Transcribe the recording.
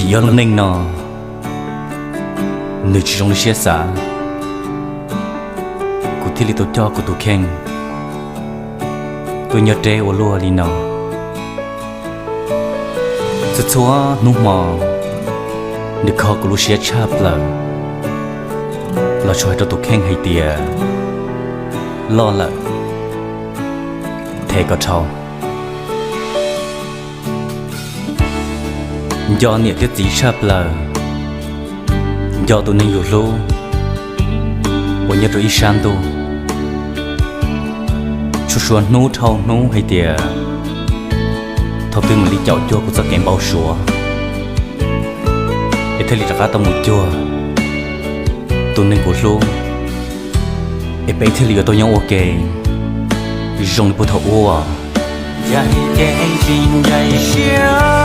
Yog lub neej no nws tsis zoo li siab xav, kuv thiaj li tau coj kuv tus kheej tuaj nyob deb ua luaj li no. Txhua txhua hnub hmo nws kho kuv lub siab tshaj plaws, los tsuas hais rau tus kheej hais tias loj lawm, them kom dhau. Nco niam thiab txiv tshaj plaws, nco tus neeg yus hlub uas nyob rau ib sab ntuj. Tsuas suav hnub dhau hnub hais tias thaum twg mam li caum cuag kuv txoj kev npau suav, es thiaj li rov qab tau mus cuag tus neeg kuv hlub, es peb thiaj li yuav tau nyob ua ke zoo li puag thaum ub. Ncaim kev tsis ncaim siab,